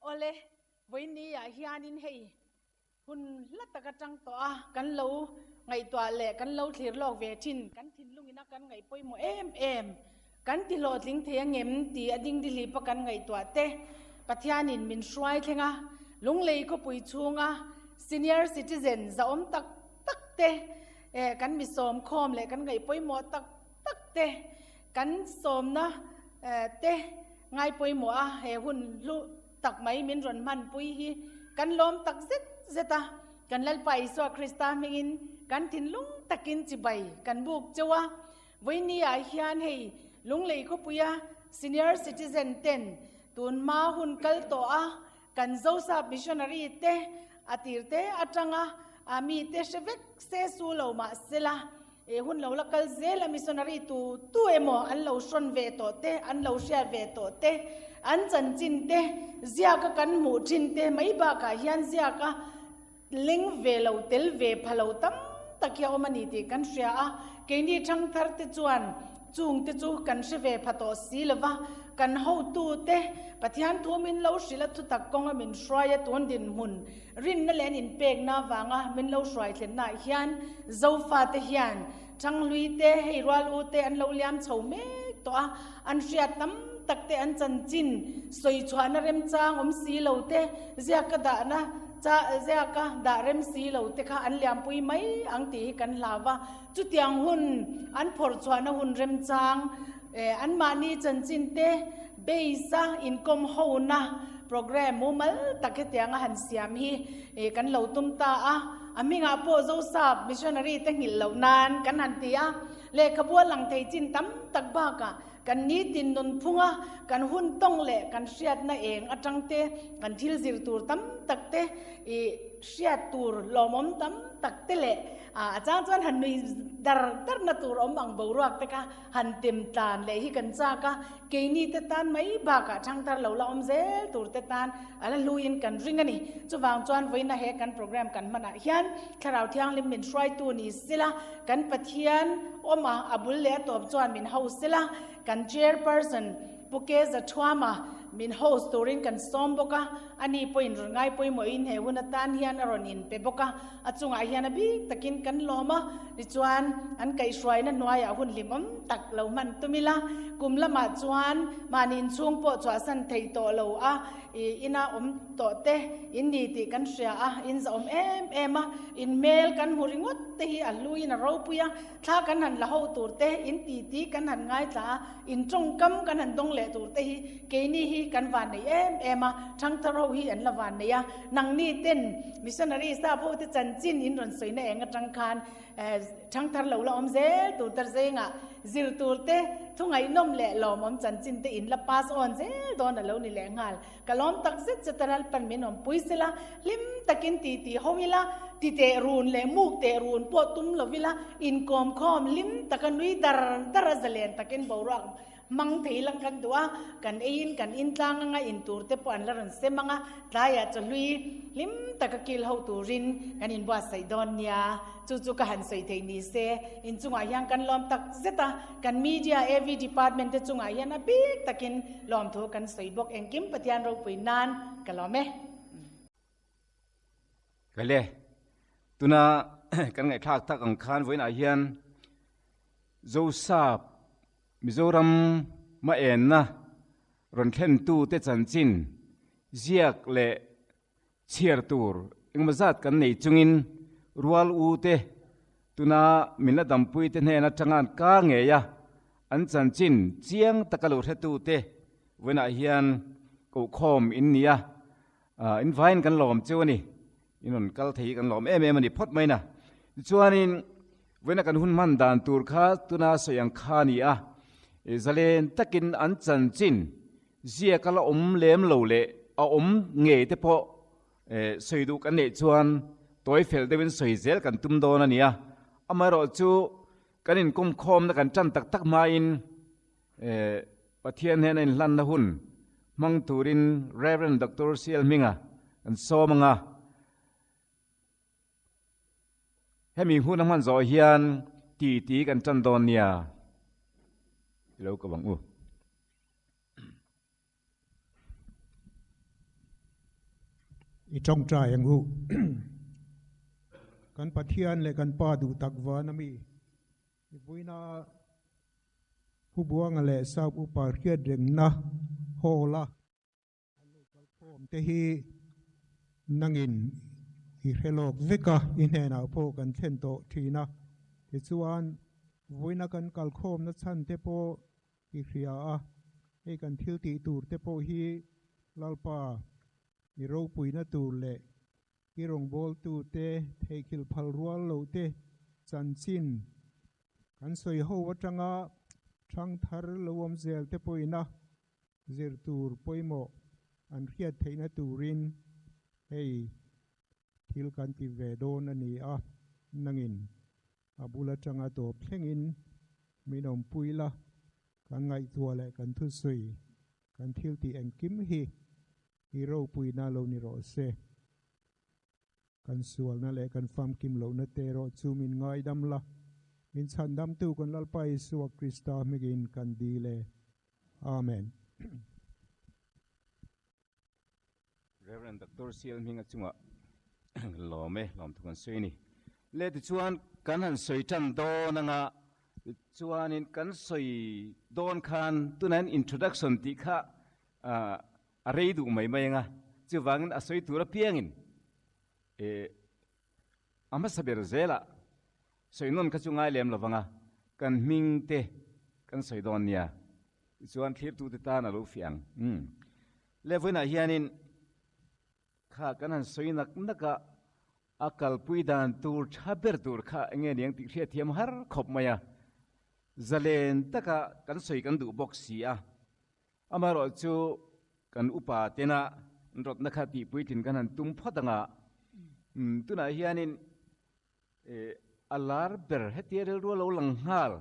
Awle, vawiin ah hianin hei hun hla tak atang tawh a kan lo ngaihtuah leh kan lo thlir lawk ve thin, kan thinlung ina kan ngaih pawimawh em em, kan ti hlawhtling thei angem tih a dingdihlip a kan ngaihtuah te Pathianin min hruai thleng a, Lunglei khawpui chhunga senior citizen zahawm tak tak te kan mi sawmkhawm leh kan ngaih pawimawh tak tak te kan sawmna te ngai pawimawh a, he hun hlu tak mai min rawn hmanpui hi kan lawm tak zet zet a, kan Lalpa Isua Krista hmingin kan thinlung takin chibai kan buk cheu a, Vawiini ah hian hei Lunglei khawpuia senior citizen ten tun hma hun kal tawh a kan Zosap missionary te a tir te atanga mi te hre vek se su lo mah sela e hun lo la kal zel a missionary tu tu emaw an lo hrawn ve tawh te an lo hriat ve tawh te an chanchin te ziaka kan hmuh thin te mai bakah hian ziaka Leng ve lo, tel ve pha lo tam tak hi a awm a ni tih kan hria a, keini thangthar te chuan chung te chu kan hre ve pha tawh si lo va, kan hotu te Pathian thu min lo hrilh a thutak kawnga min hruai a tun dinhmun rinna leh an inpekna avanga min lo hruai thlennaah hian Zofate hian Thanghlui te hei rual u te an lo liam chho mek tawh a, an hriat tam tak te an chanchin sawi chhuahna remchang awm si lo te, ziaka dahna cha ziaka dah rem si lo te kha an liampui mai ang tih hi kan hlau va. Chutiang hun an phawrh chhuahna hun remchang eh anmahni chanchin te base a inkawm hona programme mumal tak hetianga han siam hi eh kan lo tum ta a. A hmingah pawh Zosap missionary te nghilh loh nan kan han ti a, lehkhabu a lang thei chin tam tak bakah kan nitin nunphunga kan hun tawng leh kan hriatna eng atang te, kan thil zir tur tam tak te, ih hriat tur lawmawm tam tak te leh a chang chuan han nui dar darna tur awm ang boruak te kha han tem tlan leh hi kan chak a, keini te tan mai bakah thangthar lo la awm zel tur te tan a la hluin kan ring a ni. Chuvang chuan vawiina he kan program kan hmanah hian Thlarau Thianghlim min hruaitu ni sela, kan Pathian awm a, a bul leh a tawp chuan min ho sela, kan Chairperson Pu Keza Thuama min host turin kan sawm bawk a, ani pawhin rawn ngai pawimawhin he hun atan hian a rawn inpe bawk a, a chungah hian a bik takin kan lawm a, tichuan an kaihhruaina hnuaiah hun hlimawm tak lo hman tum ila, kum lamah chuan mahni inchhung pawh chhuahsan thei tawh lo a, ih ina awm tawh te in ni tih kan hria a, in zahawm em em a, in hmel kan hmu ringawt te hi a hluin a ropui a, Thla kan han la ho tur te, in titi kan han ngaithla a, in tawngkam kan han dawng leh tur te hi keini hi kan van nei em em a, thangthar ho hi an la van nei a, nangni ten missionary staff ho te chanchin in rawn sawi na eng atang khan thangthar lo la awm zel tur te zengah zir tur te thu ngaihnawm leh lawmawm chanchin te in la pass on zel dawn a lo ni leh nghal. Ka lawm tak zet zet a Lalpan min awmpui sela, hlim takin ti ti ho ila, ti teh run leh muk teh run pawh tum lo ila, inkawmkhawm hlim taka nui dar dar a zalen takin boruak hmang thei lang kan duh a, kan eiin kan intlang anga intur te pawh an la rawn sem anga, tlaiah chawhlui hlim taka kil ho turin kan inbuatsaih dawn nia. Chu chu ka han sawi thei ni se, inchungah hian kan lawm tak zet a, kan media AV department te chungah hian a bik takin lawmthu kan sawi bawk engkim Pathian ropui nan ka lawm e. Kale, tuna kan ngaihthlak tak ang khan vawiinah hian Zosap Mizoram hmaenna rawn thlentu te chanchin ziak leh Chhiar tur engemaw zat kan nei chungin rual u te tuna min la dampui te hnen atanga an kar ngei a, an chanchin chiang taka lo hretu te vawiinah hian kohkhawm in ni a, in vaiin kan lawm cheu a ni, in rawn kal thei hi kan lawm em em a ni phawt mai na. Tichuanin vawiina kan hun hman dan tur kha tuna sawi ang kha a ni a, zalen takin an chanchin Ziak a la awm lem lo leh a awm ngei te pawh sawi duh kan neih chuan tawi fel deuhin sawi zel kan tum dawn a ni a. Amaherawhchu kan inkawmkhawmna kan tan tak tak hmain Pathian hnena inhlanna hun hmang turin Rev. Doctor CL Hminga kan sawm ang a. Hemi hun a hman zawh hian titi kan tan dawn nia i lo ko ang u. I tawngtai ang u. Kan Pathian leh kan Pa duh tak van a mi. I vuina Pu Buanga leh Sap Upa hriatrengna hall a an lo kal khawm te hi nangin i hre lawk vek a, i hnenah pawh kan thlen tawh thin a. Tichuan, vuina kan kal khawmna chhan te pawh i hria a, hei kan thil tih tur te pawh hi Lalpa i ropuina tur leh i rawngbawltute theikhil phal rual loh te chanchin kan sawi ho atanga thangthar lo awm zel te pawhina zir tur pawimawh an hriat theihna turin hei thil kan ti ve dawn a ni a, nangin a bul atanga tawp thlengin min awmpui la, kan ngaihtuah leh kan thusawi, kan thil tih engkim hi i ropuina lo ni rawh se. Kan sualna leh kan famkim lohna te erawh chu min ngaidam la, min chhandamtu kan Lalpa Isua Krista hmingin kan dil e. Amen. Rev. Doctor CL Hminga chungah lawm e, lawmthu kan sawi a ni. Le tichuan kan han sawi tan dawn anga chuanin kan sawi dawn khan tunah hian introduction tih kha a rei duh mai mai anga chuvangin a sawi tur apiangin eh a hmasa ber zelah sawi nawn kha chu ngai lem lovanga kan hming te kan sawi dawn nia tichuan thlirtute tan a lo fiah ang. Umm. Le vawiinah hianin kha kan han sawi nak nak a, a kalpui dan tur tha ber tur kha eng nge niang tih hriatthiam har khawp mai a, zalen taka kan sawi kan duh bawk si a, amaherawh chu kan upa tena rawtna kha tihpuitlin kan han tum phawt ang a, tunah hianin A lar ber hetia rilru a lo lang nghal.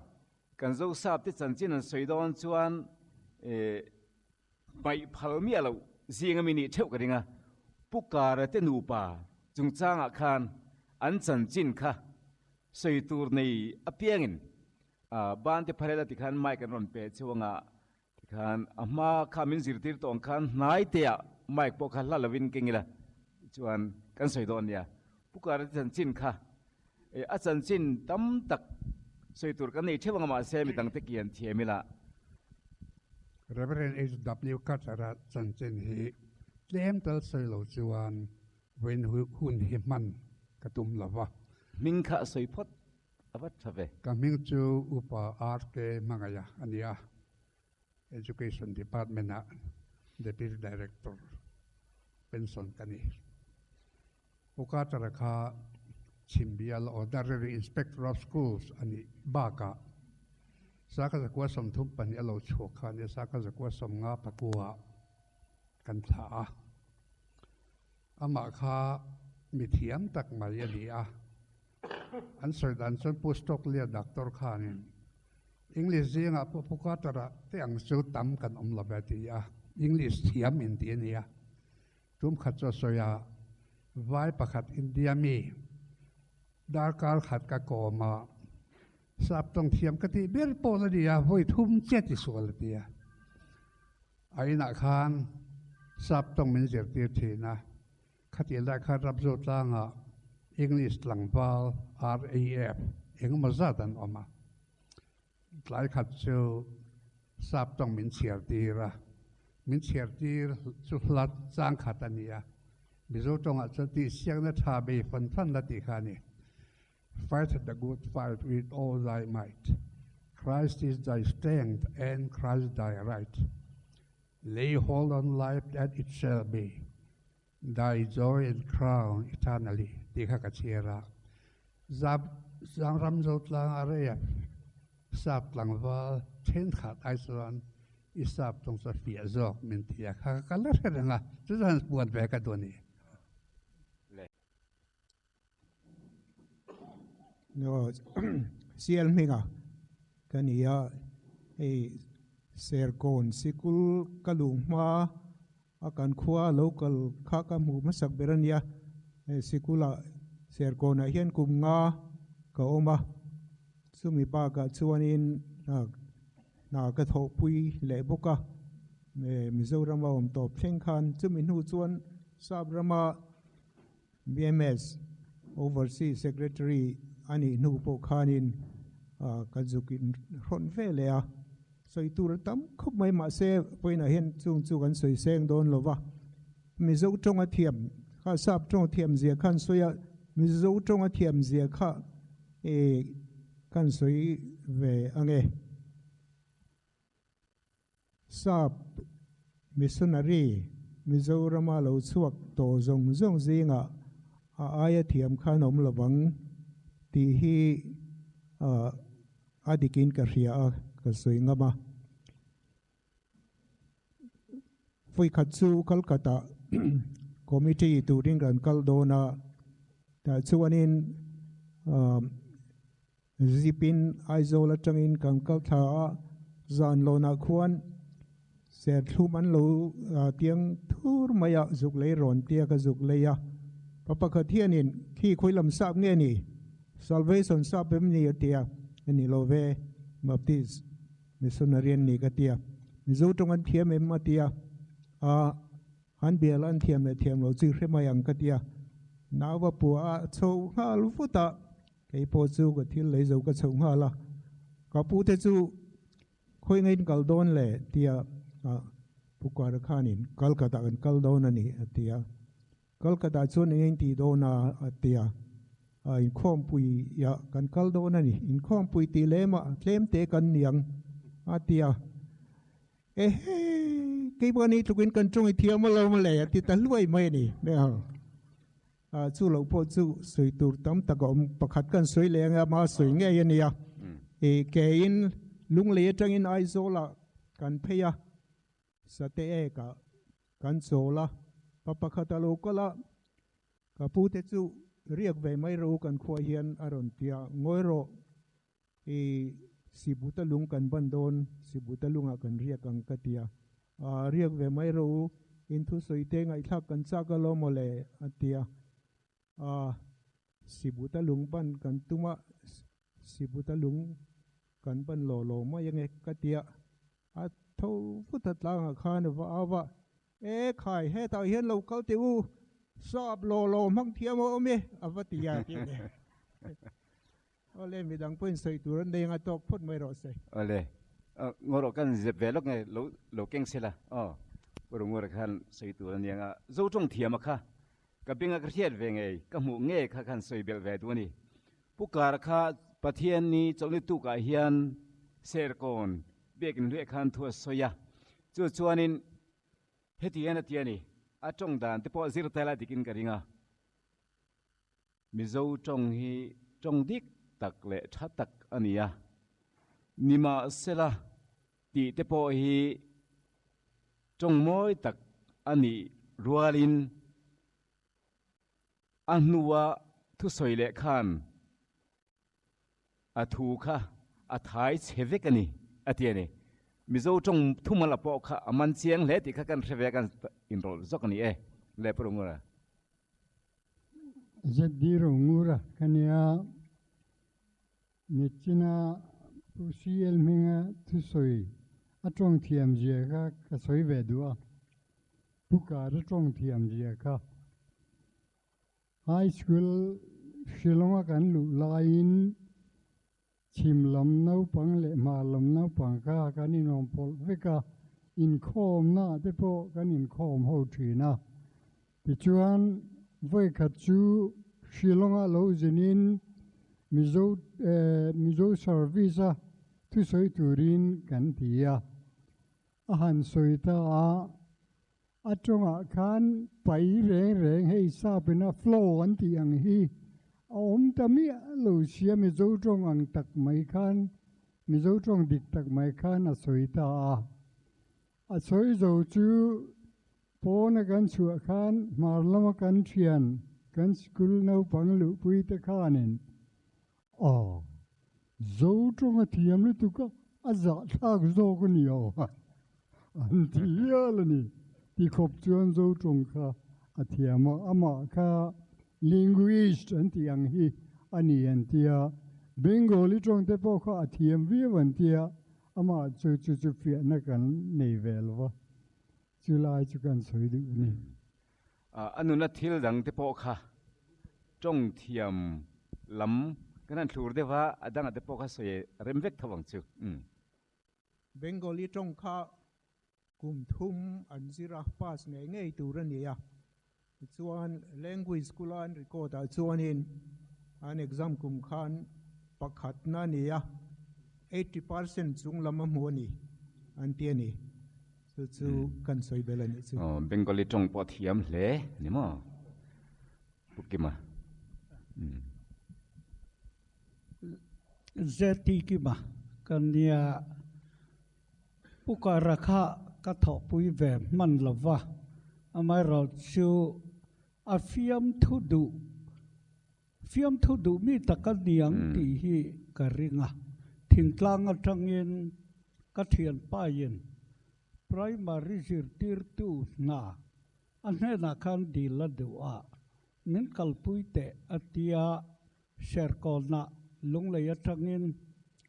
Kan Zosap te chanchin an sawi dawn chuan hmaih phal miah loh zing ami nih theuh ka ring a. Pu Kara te nupa chungchangah khan an chanchin kha sawi tur nei apiangin ban te pharela tikhan mic an rawn pe cheu anga Tikhan a hma kha min zirtir tawh ang khan hnai te ah mic pawh kha hla lovin keng ila chuan kan sawi dawn nia. Pu Kara te chanchin kha a chanchin tam tak sawi tur kan nei theuh ang a mahse mi dangte kian thiam ila. Rev. HW Carter-a chanchin hi tlem tal sawi lo chuan vawiin hun hi hman ka tum lo va. Hming kha a sawi phawt A va tha ve. Ka hming chu Upa RK Hmangaia a ni a, Education Department-ah Deputy Director pension ka ni. Pu Carter-a kha Chhimbial Ordinary Inspector of Schools a nih bakah 1932 a lo chhuak kha a nia, 1959 ah kan thlah a. Amah kha mithiam tak mai a ni a. An sawi dan chuan Pu Stockley-a doctor khanin English zingah pawh Pu Carter-a te ang chu tam kan awm lo ve ti a, English thiam in ti a nia. Tum khat chu a sawi a, Vai pakhat India mi darkar khat ka kawm a, sap tawng thiam ka tih ber pawl a ni a, vawi thum chiah ti sual a ti a. A inah khan sap tawng min zirtir thin a. Khatih lai khan Rapzo tlangah English tlangval RAF engemaw zat an awm a. Tlai khat chu sap tawng min chhiar tir a, min chhiar tir chu hla chang khat a ni a. Mizo tawngah chuan tihsiakna tha bei fan fan la tih kha a ni. Fight the good fight with all thy might, Christ is thy strength and Christ thy right. Lay hold on life that it shall be Thy joy and crown eternally tih kha ka chhiar a. Zap Zangram Zotlang a rei a, sap tlangval thenkhat ai chuan i sap tawng chu a fiah zawk min ti a, kha ka la hre reng a, chu chuan puan ve ka duh a ni. Sial hminga ka ni a, hei Serkawn sikul ka luh hma a kan khua lo kal kha ka hmuh hmasak ber a nia, hei sikulah Serkawnah hian kum nga ka awm a, chumi bakah chuanin hna ka thawhpui leh bawk a, Mizorama awm tawp thleng khan chumi hnu chuan Sap rama. BMS Overseas Secretary a nih hnu pawh khanin ka zuk in hrawn ve leh a, sawi tur a tam khawp mai mahse vawiinah hian chung chu kan sawi seng dawn lo va, Mizo tawnga thiam kha sap tawnga thiam zia khan sawi a, Mizo tawnga thiam zia kha kan sawi ve ang e. Sap missionary Mizorama lo chhuak tawh zawng zawng zingah a aia thiam khan awm lovang tih hi a dikin ka hria a, ka sawi ngam a. Vawikhat chu Calcutta committee turin kan kal dawn a, tah chuanin Zip in Aizawl atangin kan kal thla a, zan lawnah khuan serthlum an lo tiang thur mai a, zuk lei rawn tia ka zuk lei a. Pa pakhat hianin, Khi khawi lam sap nge ni? Salvation sap em ni? a ti a, A ni lo ve, Baptist missionary an ni ka ti a. Mizo tawng an thiam em? a ti a, A Han bial an thiam leh thiam lo chu i hre mai ang ka ti a. Nauva pua a chho nghal vut a. Kei pawh chu ka thil lei zo ka chhoh nghal a, ka pu te chu khawi ngeiin kal dawn le tia Pu Kara khanin Kolkata kan kal dawn a ni a ti a, Kolkata chuan eng engin tih dawn a a ti a, inkhawmpui ah kan kal dawn a ni, inkhawmpui tih lem ah tlem te kan niang a ti a, ehe keimahni tlukin kan tawng i thiam alawm le a ti ta hluai mai a ni. Chu loh pawh chu sawi tur tam tak a awm. Pakhat kan sawi leh ang e, ama sawi ngei a nia. I kein Lunglei atangin Aizawlah kan phei a, Sate ekah kan chawl a, pa pakhat a lo kal a, ka pute chu riak ve mai rawh u kan khuah hian a rawn ti a, ngawi rawh, I Sibuta lung kan ban dawn, Sibuta lungah kan riak ang ka ti a. Aa, riak ve mai rawh u, in thusawi te ngaihthlak kan chak alawm maw le, a ti a. Aa, Sibuta lung ban kan tum a, Sibuta lung kan ban law law mai ange ka ti a. A tho vut a tlangah khan a va au a, E khai, hetah hian lo kal teh u, sap law law hmang thiam a awm e, a va ti a ti a ni. Awle, midang pawhin sawi tur an nei anga tawk phawt mai rawh se. Awle, ngaw rawh kan zep ve lawk nge, lo lo keng se la, aw, Pu Rungura khan sawi tur a ni anga, Zo tawng thiam a kha, ka benga ka hriat ve ngei, ka hmuh ngei kha khan sawi belh ve duh a ni. Pu Kara kha Pathian ni chawlhni tukah hian Serkawn biakin hlueh khan thu a sawi a, chu chuanin heti hian a ti a ni, a tawng dan te pawh zir tel a dikin ka ring a. Mizo tawng hi tawng dik tak leh tha tak a ni a, nimahsela tih te pawh hi tawng mawi tak a nih rualin a hnua thusawi leh khan A thu kha a thai chhe vek a ni, a ti a ni. Mizo tawng thumal a pawh kha a man chiang hle tih kha kan hre ve a, kan inrawlh zawk a ni e, le Pu Rungura. ZD Rungura ka nia, Nichina Pu CL hminga thusawi a tawng thiam zia kha ka sawi ve duh a, Pu Kara tawng thiam zia kha. High School Shillong-a kan luh laiin chhim lam naupang leh hmar lam naupang kha kan inawm pawlh vek a, inkhawmna te pawh kan inkhawm ho thin a. Tichuan, vawikhat chu Shillong-a lo zinin Mizo Mizo Service-a thusawi turin kan ti a, a han sawi ta a. A tawngah khan pai reng reng hei sapin a flow an tih ang hi a awm ta miah lo sia Mizo tawng ang tak mai khan Mizo tawng dik tak mai khan a sawi ta a. A sawi zo chu pawna kan chhuah khan hmar lama kan thian kan school naupang luhpui te khanin Aw, Zo tawng a thiam lutuk a, a zahthlak zawk a ni aw, an ti hial a ni. Ti khawp chuan Zo tawng kha a thiam a, amah kha linguist an tih ang hi a ni an ti a, Bengali tawng te pawh kha a thiam viau an ti a, amah chu chu chu fiahna kan nei ve lo va, chu lai chu kan sawi duh a ni. A nuna thil dang te pawh kha. Tawng thiam lam kan han thlur deuh a, a dangah te pawh kha sawi rem vek tho ang chu. Umm. Bengali tawng kha kum thum an zir a, pass ngei ngei tur a ni a. Tichuan language school a an record ah chuanin an exam kum khan pakhatna a ni a, 80% chung lam a hmu a ni an ti a ni. Chu chu kan sawi bel a nih chu. Aw, Bengali tawng pawh a thiam hle a ni maw? Pu Kima. Umm. ZT Kima ka nia. Pu Kara kha ka thawhpui ve hman lo va, amaherawhchu a fiamthu duh, fiamthu duh mi tak a niang tih hi ka ring a. Thingtlang atangin ka thianpain primary zirtirtu hna a hnenah khan dil a duh a, min kalpui teh a tia. Serkawnah lunglei atangin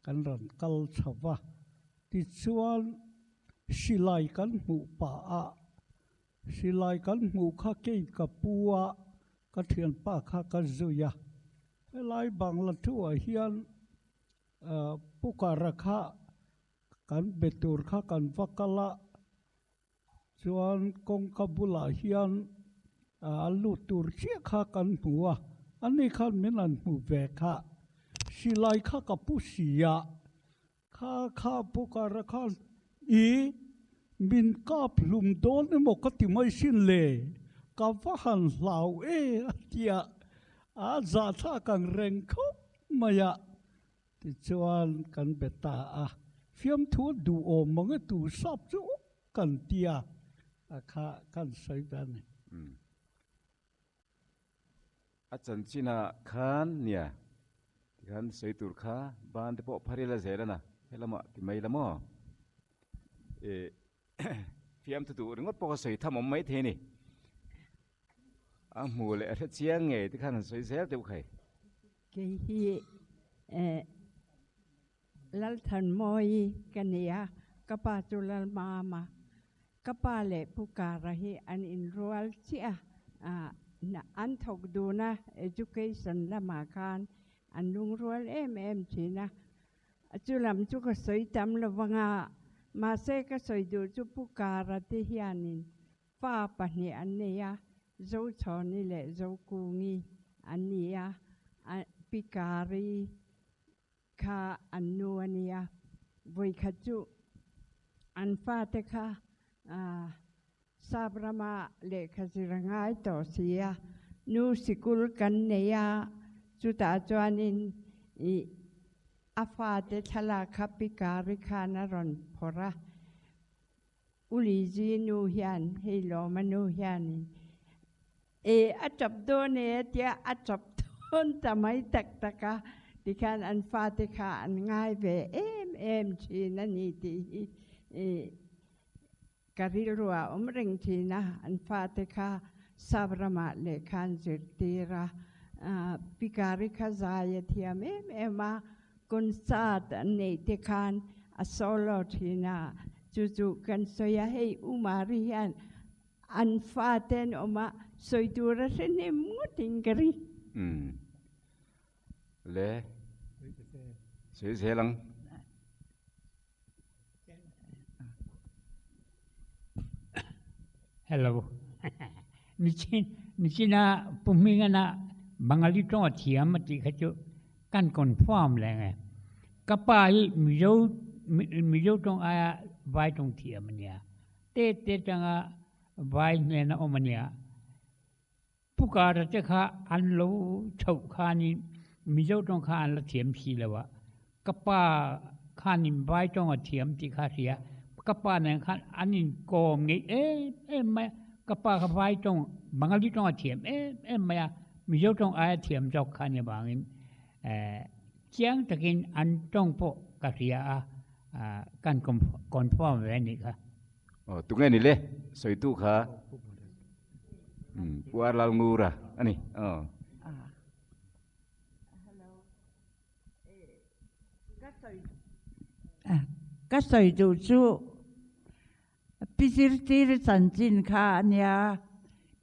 kan rawn kal chho va, tichuan silai kan hmuh pah a, silai kan hmuh kha kei ka pu a, ka thianpa kha ka zui a, helai Bangla thu-ah hian Pukara kha kan be tur kha kan va kal a, Chuan kawngka bulah hian a lut tur chiah kha kan hmu a, ani khan min han hmu ve kha. Silai kha ka pu si a, kha kha pu kara khan i min kap hlum dawn emaw ka ti mai sin le, ka va han hlau e a ti a, a zahthlak ang reng khawp mai a. Tichuan kan be ta a, fiamthu duhawm mang e tu sap chu kan ti a, a kha kan sawi ve a ni. A chanchinah khan nia tikhan sawi tur kha ban te pawh phar ila zel a na, helamah ti mai la maw? Ih fiamthu duh ringawt pawh ka sawi tham awm mai thei a ni. A hmu leh a hre chiang ngei tikhan han sawi zel deuh khai. Kei hi Lalthanmawi ka ni a, ka pa chu Lalmama. Ka pa leh Pu Kara hi an inrual chiah a, an thawk dun a, education lamah khan an lungrual em em thin a. Chu lam chu ka sawi tam lo vang a, mahse ka sawi duh chu Pu Kara te hianin Fa pahnih an nei a, Zochhawni leh Zokungi an ni a, Pi Kari kha an nu a ni a. Vawikhat chu an fate kha sap rama lehkha zir a ngai tawh si a, nu sikul kan nei a, chutah chuanin ih a fate thlalak kha Pi Kari khan a rawn phawrh a. U Lizzy nu hian hei Lawma nu hianin e a tap dawn e a tia a tap dawn ta mai tak tak a tikhian an fate kha an ngai ve em em thin a ni tih hi ka rilru ah awm reng thin a an fate kha sap ramah lehkha an zirtir a Pikari kha zai a thiam em em a Concert an neih te khan a solo thin a, chu chu kan sawi a, hei U Mari hian an fate an awm a, sawi tur a hre hnem ngawt in ka ring. Umm. Le. Sawi zel ang. Hello. Nichin nichina Pu Hmingana Bangali tawng a thiam a tih kha chu kan confirm leh nge. Ka pa hi Mizo Mizo tawng aia vai tawng thiam a nia. Te te tanga vai hnena awm a nia. Pu Kara te kha an lo chhoh khanin Mizo tawng kha an la thiam si lo a, ka pa khanin vai tawng a thiam tih kha a hria, ka pa nen khan an inkawm ngeih em em mai a, ka pa kha vai tawng Bangali tawng a thiam em em mai a, Mizo tawng aia thiam zawk kha a nih avangin chiang takin an tawng pawh ka hria a, kan confirm ve a nih kha. Aw, tunge ni le? Sawitu kha Pu Ar Lal Ngura a ni. Aw. Ka sawi duh chu Pi Zirtir chanchin kha a nia.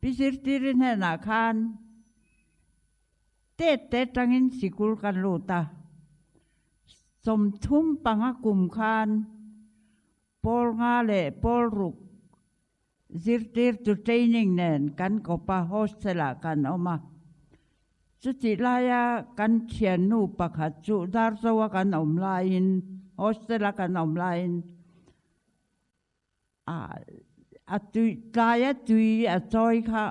Pi Zirtir hnenah khan. Tet te tangin sikul kan lut a, 35 kum khan pawl nga leh pawl ruk zirtirtu training nen kan kawp a, hostel ah kan awm a. Chutih laia kan thiannu pakhat chu Darzo a kan awm laiin, hostel a kan awm laiin a tui tlaia tui a chawi kha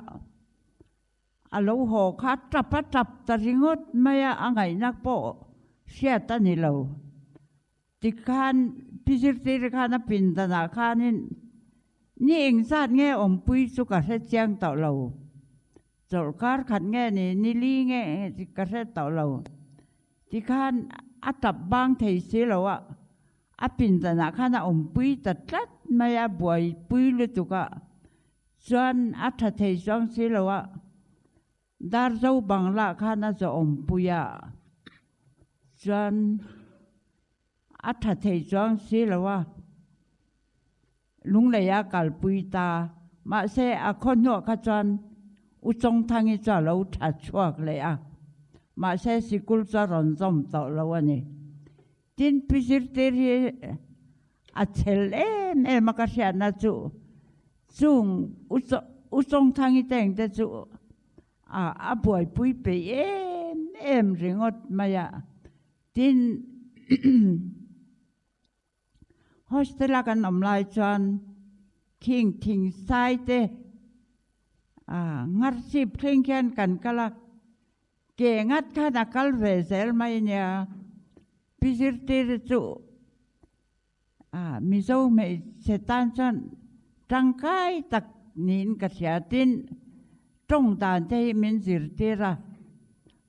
a lo haw kha tap a tap ta ringawt mai a, a ngaihna pawh hriat a ni lo. Tikhan pi zirtir khan a pindanah khanin ni engzat nge awmpui chu ka hre chiang tawh lo. Chawlhkar khat nge ni, ni li nge ka hre tawh lo. Tikhan a tap bang thei si lo a, A pindanah khan a awmpui ta tlat mai a, buaipui lutuk a, chuan a tha thei chuang si lo a, Darzo Bangla khan a zawh awmpui a, chuan a tha thei chuang si lo a, Lunglei a kalpui ta, mahse a khaw hnuah kha chuan U Chawngthangi chu a lo tha chhuak leh a, mahse sikul chu a rawn zawm tawh lo a ni. Tin, pi zirtir hi a chhel em em a ka hriatna chu chung U Chawngthangi te engte chu a buaipui peih em em ringawt mai a. Tin, Hostel a kan awm lai chuan khing thing sai te ngarchip thleng khian kan kal a, ke ngat khan a kal ve zel mai nia. Pi zirtir chu Mizo hmeichhe tan chuan tangkai tak niin ka hria tin tawng dan te hi min zirtir a,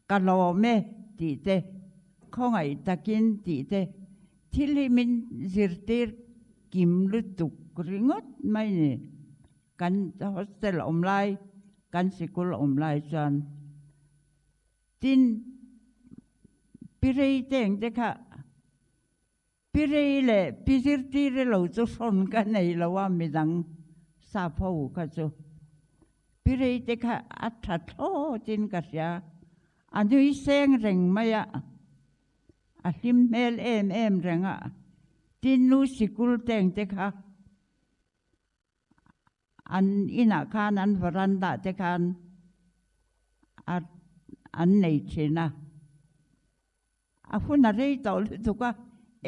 ka lawm e tih te, khawngaih takin tih te Thil hi min zirtir kim lutuk ringawt mai ni. Kan hostel awm lai, kan sikul awm lai chuan tin pi rei te ang te kha pi rei leh pi zirtir elo chu hrawn ka nei lo a midang sap ho kha chu. Pi rei te kha a tha thlawtin ka hria, a nui seng reng mai a. A hlim hmel em em reng a, tin nu sikul teng te kha an inah khan an veranda te khan a an nei thin a, a hun a rei tawh lutuk a,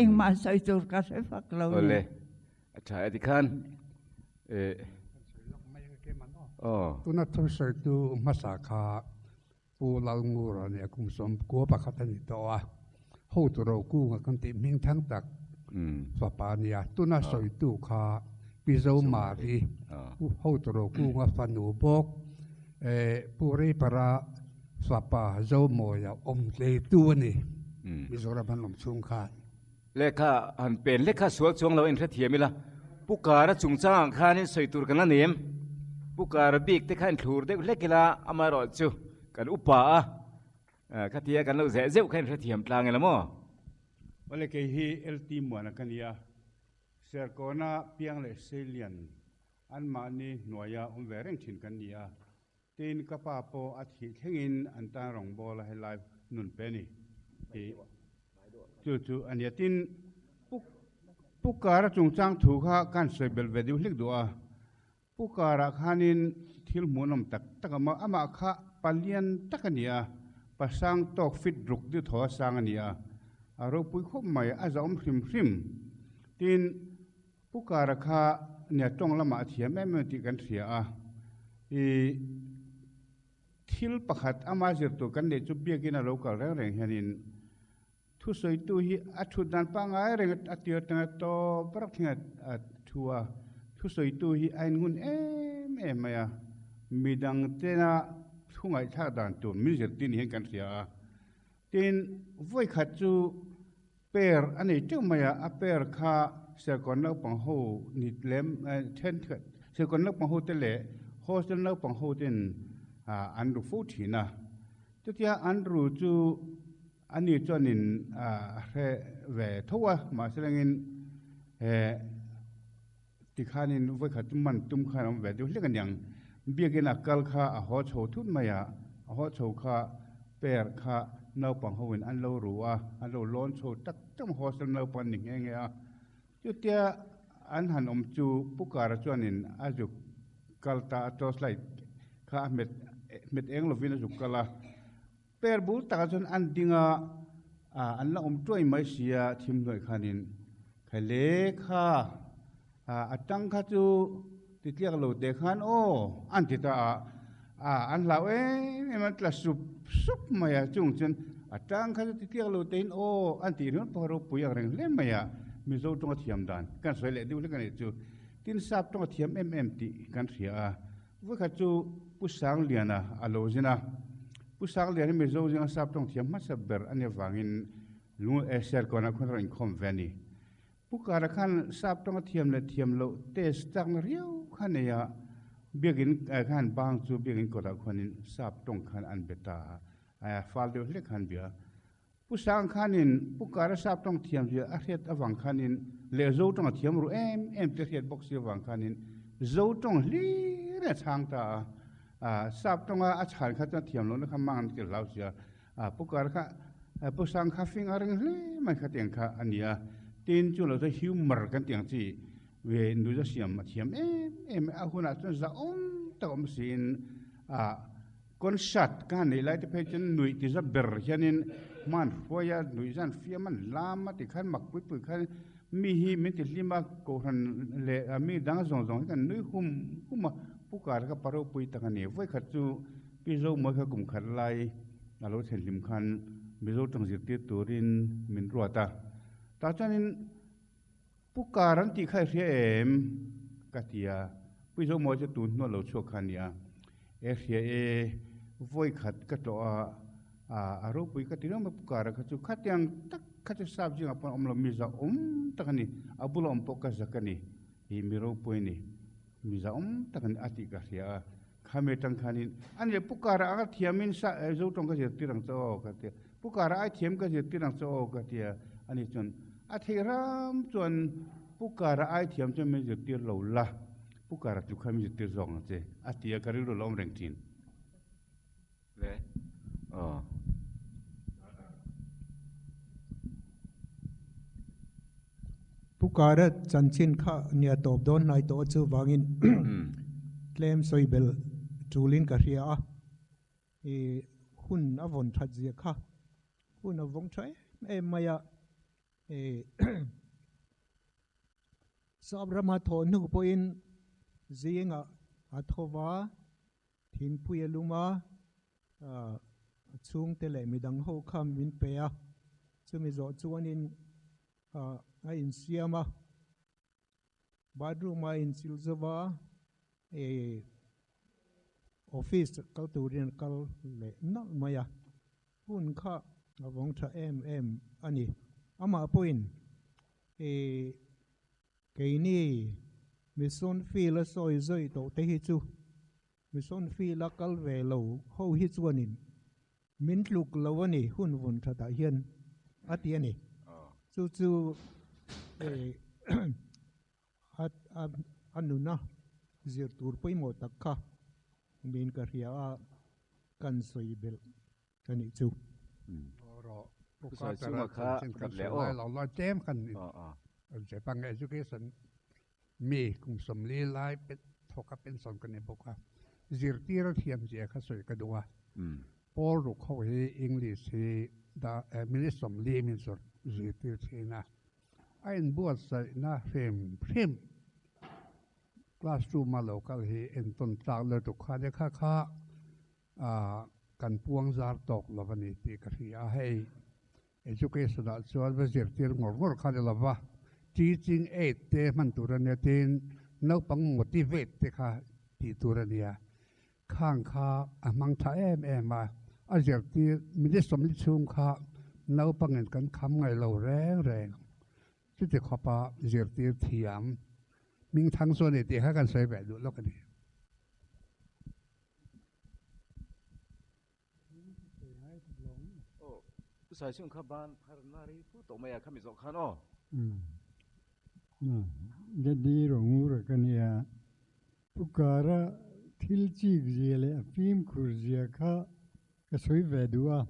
engmah sawi tur ka hre fak lo ni. Awle, a tha e tikhan eh. Aw. Tuna thusawitu hmasa kha Pu Lalngura nia kum 11 a ni tawh a, hotu Rokunga kan tih hming thang tak fapa a nia. Tuna sawitu kha Pi Zomari, hotu Rokunga fanu bawk, Pu Reipara fapa Zomawia awm tleitu a ni, Mizoram han awm chhung khan. Lehkha han pen lek kha sual chuang lo a inhrethiam ila, Pu Kara chungchangah khanin sawi tur kan la nei em? Pu Kara bik te kha inthlur deuh hlek ila, amaherawh chu kan upa a, khatia kan lo zeh zeuh kha inhrethiam tlang ila maw? Awle kei hi LT Muana ka nia, Serkawna piang leh Seilian anmahni hnuaia awm ve reng thin kan ni a, Tin, ka pa pawh a thih thlengin an tan rawngbawl a helai nun pe a ni tih chu chu a nia. Tin, Pu Pu Kara chungchang thu kha kan sawi belh ve deuh hlek duh a. Pu Kara khanin thil hmuhnawm tak tak a awm a, amah kha palian tak a ni a, pasang tawk fit ruk deuh thaw a sang a ni a, a ropui khawp mai, a zahawm hrim hrim. Tin, Pu Kara kha nia tawng lamah a thiam em em tih kan hria a, i thil pakhat ama zir tur kan neih chu biakin a lo kal reng reng hianin thusawitu hi a thut dan pangngai reng a tir atanga tawp rak thleng a thu a, thusawitu hi a inngun em em mai a, midang tena thu ngaihthlak dan tur min zirtir ni hian kan hria a. Tin, vawikhat chu per a nei teuh mai a, a per kha Serkawn naupang ho ni lem thenkhat Serkawn naupang ho te leh hostel naupang ho ten an ru fo thin a. Chutia an ru chu ani chuanin a hre ve tho a, mahse lengin tikhanin vawikhat chu man tum khan a awm ve deuh hlek aniang. Biakin a kal kha a haw chho thut mai a, a haw chho kha. Per kha naupang ho in an lo ru a, an lo lawn chho tak tak mai, hostel naupang an ni nghe nghe a. Chutia an han awm chu Pu Kara chuanin a zuk kal ta a, torchlight kha a hmet hmet eng lovin a zuk kal a. Per bul takah chuan an ding a, an la awm tuai mai sia thim hnuai khanin khaile kha a tang kha chu titliak lo teh khan aw an ti ta a, an hlau em em an tla sup sup mai a, chung chuan a tang kha chu titliak lo tein aw an tih ringawt pawh a ropui ang reng hle mai a, Mizo tawnga thiam dan kan sawi leh deuh hlek a nih chu, tin sap tawnga thiam em em tih kan hria a. Vawikhat chu Pu Sangliana a lo zin a, Pu Sangliana hi Mizo zinga sap tawng thiam hmasa ber a nih avangin Lung eh Serkawnah khuan a rawn inkhawm ve a ni. Pu Kara khan sap tawnga thiam leh thiam loh test chakna riau kha nei a, biakin eh khan bang chu biakin kawtah khuanin sap tawng khan an be ta a, fal deuh hlek khan bia. Pu Sang khanin Pu Kara sap tawng thiam zia a hriat avang khanin leh Zo tawng a thiam ru em em te hriat bawk si avang khanin Zo tawng hlir a chhang ta a. A sap tawnga a chhan kha chuan thiam lohna kha mang an ti hlau sia. A Pu Kara kha Pu Sang kha fing a ring hle mai kha tiang kha a ni a. Tin chu lo chu humor kan ti ang chi ve nuja siam a thiam em em a hunah chuan zahawm tak awm siin a Concert ka han neih lai te phei chuan nuih ti za ber hianin hman hruai a, nuih zan fiam a, lam a ti khan mak pui pui khan mi hi min ti hlim a, kohhran leh mi dang zawng zawng hi kan nui hum hum a, Pu Kara kha pa ropui tak a ni. Vawikhat chu Pi Zomawi kha kum khat lai a lo thlen hlim khan Mizo tawng zirtir turin min ruat a, tah chuanin Pu Kar an tih kha i hria em? ka ti a, Pu Zomawi chu tun hnuah lo chhuak kha a ni a, E hria e, vawi khat ka tlawh a, a ropui ka ti reng mai Pu Kara kha chu khatiang tak kha chu sap zingah pawh an awm lo, mi zahawm tak a ni, a bula awm pawh ka zak a ni, ih mi ropui a ni, mi zahawm tak a ni a tih ka hria a, khami atang khanin a ni Pu Kara anga thiamin sa Zotawng ka zirtir ang che aw ka ti a, Pu Kara ai thiam ka zirtir ang che aw ka ti a, ani chuan a theih ram chuan Pu Kara ai thiam chuan min zirtir lo la, Pu Kara tluk khan min zirtir zawk ang che a ti a, ka rilru la awm reng thin. Le aw. Pu Kara chanchin kha nia tawp dawn hnai tawh chuvangin tlem sawi belh tulin ka hria a. I hun a vawn that zia kha hun a vawng tha em em mai a, i sap rama thawh hnu pawhin zingah a tho va, thingpui a lum a, a chhungte leh midang ho kha min pe a, chumi zawh chuanin a insiam a, bathroom a inchilh zo va, I office kal turin a kal leh nalh mai a, hun kha a vawng tha em em a ni. Amah pawhin i keini mission field a sawi zawi tawh te hi chu mission field a kal ve lo ho hi chuanin min tluk lo a ni hun vawn thatah hian a ti a ni. Chu chu i A nuna zir tur pawimawh tak kha min ka hria a, kan sawi belh a nih chu. Japan education mi kum sawmli lai thawka pension ka ni bawk a, zirtir a thiam zia kha sawi ka duh a. Pawl ruk ho hi English hi minute 40 min zirtir thin a. A inbuatsaihna hrim hrim classroom a lo kal hi entawn tlak lutuk kha nia kha kha kan puang zar tawk lo a ni tih ka hria a, hei education ah chuan va zirtir ngawr ngawr kha ni lova teaching aid te hman tur a nia tin naupang motivate te kha tih tur a nia Khang kha a hmang tha em em a, a zirtir minute 40 chhung kha naupangin kan kham ngai lo reng reng. Chuti khawpa zirtir thiam hmingthang chu a ni tih kha kan sawi ve duh lawk a ni. Daddy Rongur ka nia. Pu Kara thil chik zia leh a fimkhur zia kha Ka sawi ve duh a.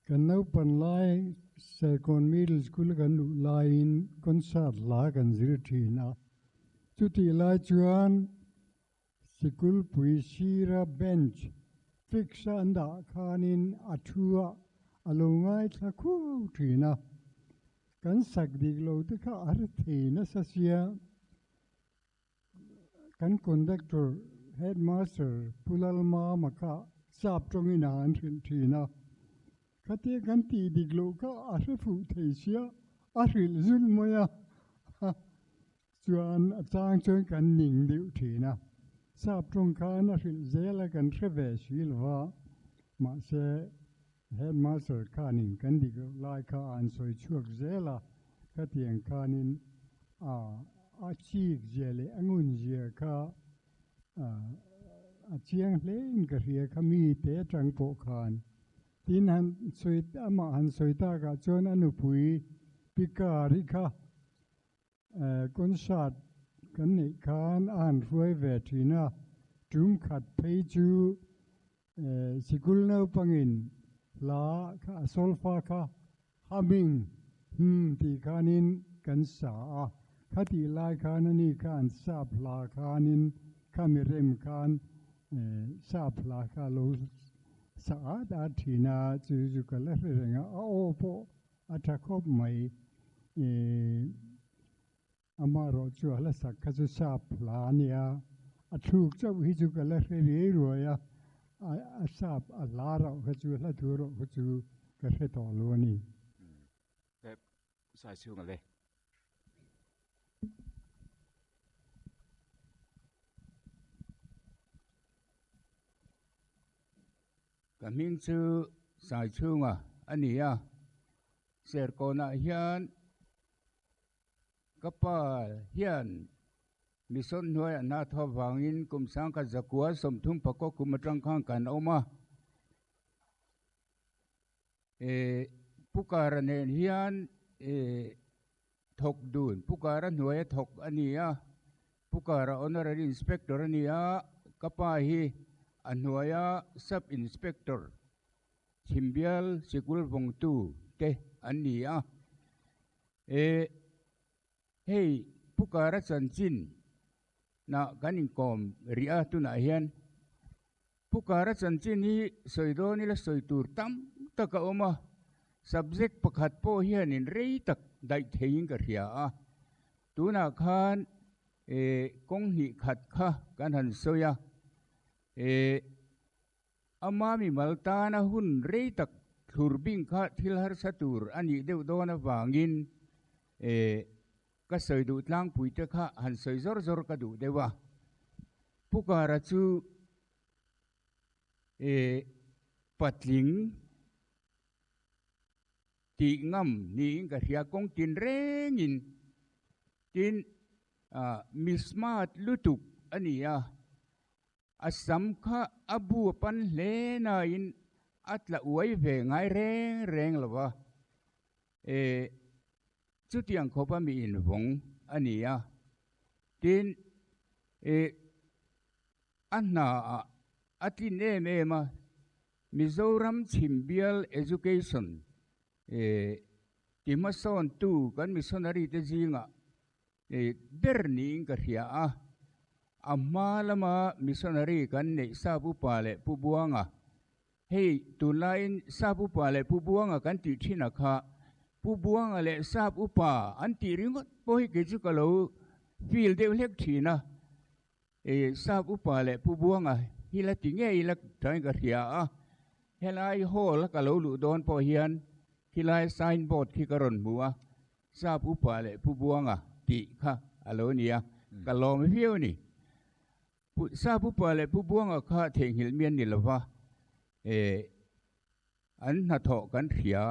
Kan naupan lai Serkawn Middle School kan luh laiin concert hla kan zir thin a. Chutih lai chuan Sikulpui sira bench fix a an dah khanin a thu a a lo ngaithla khuau thin a. Kan sak dik lo te kha a hre thei nasa sia. Kan conductor, headmaster Pu Lalmama kha sap tawngin a an hrilh thin a. Khatia kan tih dik loh kha a hre fuh thei sia, a hrilh zul mai a. Chuan a chang chuan kan ning deuh thin a. Sap tawng khan a hrilh zel a kan hre ve si lo va. Mahse headmaster khanin kan dik loh lai kha an sawi chhuak zel a. Khatiang khanin a a chik zia leh a ngun zia kha a chiang hlein ka hria kha mi te atang pawh khan. Tin han sawi amah han sawi takah chuan a nupui Pi Kari kha Concert kan neih khan a han hruai ve thin a, tum khat phei chu sikul naupangin hla kha a solfa kha humming hmm tih khanin kan sa a, khatih lai khan ani kha an sap hla khanin khami rem khan sap hla kha a lo sa at at thin a, chu chu ka la hre reng a, a aw pawh A tha khawp mai. Amaherawh chu a hla sak kha chu sap hla a nia. A thluk chauh hi chu ka la hre riai ruai a, a sap a hla rauh kha chu hla thu rauh kha chu ka hre tawh lo a ni. Sai chhung a le. Ka hming chu Saichhunga a ni a, Serkawnah hian ka pa hian mission hnuaiah hna thaw vangin kum sangkhat zakua 30 pakaw kum atang khan kan awm a. Pu Kara nen hian thawk dun, Pu Kara hnuaia thawk a ni a, Pu Kara Honorary Inspector a ni a, ka pa hi a hnuaia Sub Inspector, Chhimbial Sikul vawngtu te an ni a. Hei Pu Kara chanchin nah kan inkawm rih a tunah hian Pu Kara chanchin hi sawi dawn ila sawi tur tam tak a awm a, subject pakhat pawh hianin rei tak daih theiin ka hria a. Tunah khan kawng hnih khat kha kan han sawi a, ama mimal tana hun rei tak thlur bing kha thil harsa tur a nih deuh dawn avangin ka sawi duh tlangpui te kha han sawi zawr zawr ka duh deuh a. Pu Kara chu e patling tih ngam niin ka hria kawng tin rengin tin mi smart lutuk a ni a, a sam kha a bu a pan hle nain a tla uai ve ngai reng reng lo va, e chutiang khawpa mi invawng a ni a. Tin, ih, a hna ah a tlin em em a, Mizoram Chhimbial Education, ih, ti hmasawntu kan missionary te zingah, ih, ber niin ka hria a. A hma lama missionary kan neih Sap Upa leh Pu Buanga, hei tunlaiin Sap Upa leh Pu Buanga kan tih thin a kha, Pu Buanga leh Sap Upa an tih ringawt pawh hi kei chu ka lo feel deuh hlek thin a, e Sap Upa leh Pu Buanga hi la ti ngei ila tangin ka hria a, helai hall a ka lo luh dawn pawh hian khilai sign board khi ka rawn hmu a, Sap Upa leh Pu Buanga tih kha a lo ni a, ka lawm viau a ni. Pu Sap Upa leh Pu Buanga kha theihnghilh mi an ni lova, e An hnathawh kan hria.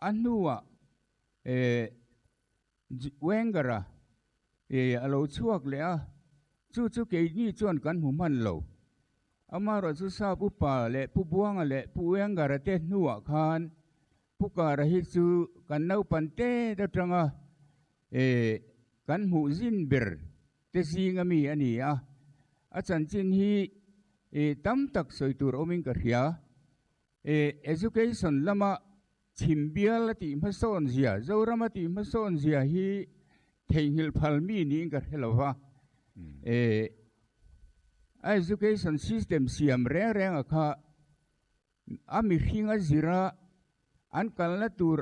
A hnuah Wenger-a a lo chhuak leh a, chu chu keini chuan kan hmu hman lo. Amaherawh chu Sap Upa leh Pu Buanga leh Pu Wenger-a te hnuah khan Pu Kara hi chu kan naupan tet atanga kan hmuh zin ber te zinga mi a ni a. A chanchin hi. I tam tak sawi tur awmin ka hria. I education lama chhim bial a tih hmasawn zia, Zoram a tih hmasawn zia hi theihnghilh phal mi niin ka hre lo va. I a education system siam reng reng a kha a mihring a zir a, an kalna tur